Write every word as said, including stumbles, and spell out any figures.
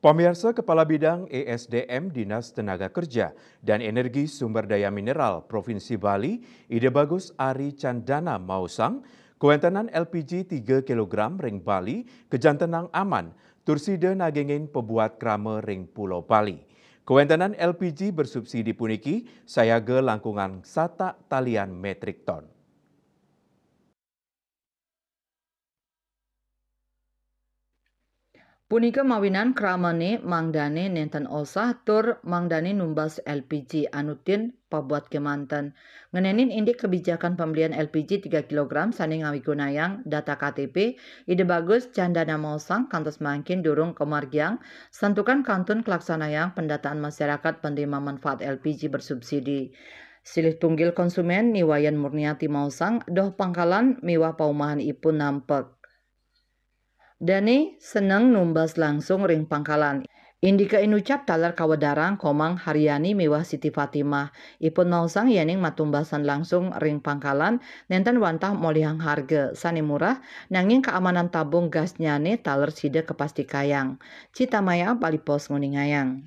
Pamiarsa, Kepala Bidang E S D M Dinas Tenaga Kerja dan Energi Sumber Daya Mineral Provinsi Bali, Ida Bagus Ari Candana maosang, kawéntenan L P G tiga kilogram ring Bali kajantenang aman, tur sida nagingin pabuat krama ring Pulo Bali. Kawéntenan L P G bersubsidi puniki sayaga langkungan satak talian metrik ton. Punika mawinan kramane mangdane nenten osah tur mangdane numbas L P G anutin pabuat kemanten. Ngenenin indik kebijakan pembelian L P G tiga kilogram sane ngawigunayang data K T P, Ida Bagus Candana maosang kantos mangkin durung kamargiang santukan kantun kalaksanayang pendataan masyarakat penerima manfaat L P G bersubsidi. Silih tunggil konsumen Ni Wayan Murniati maosang doh pangkalan miwah paumahan ipun nampek. Dane seneng numbas langsung ring pangkalan. Indika inucap taler kawedarang Komang Haryani miwah Siti Fatimah. Ipun maosang yening matumbasan langsung ring pangkalan, nenten wantah molihang harga sane murah, nanging keamanan tabung gasnyane taler sida kapastikayang. Citamaya Bali Post nguningayang.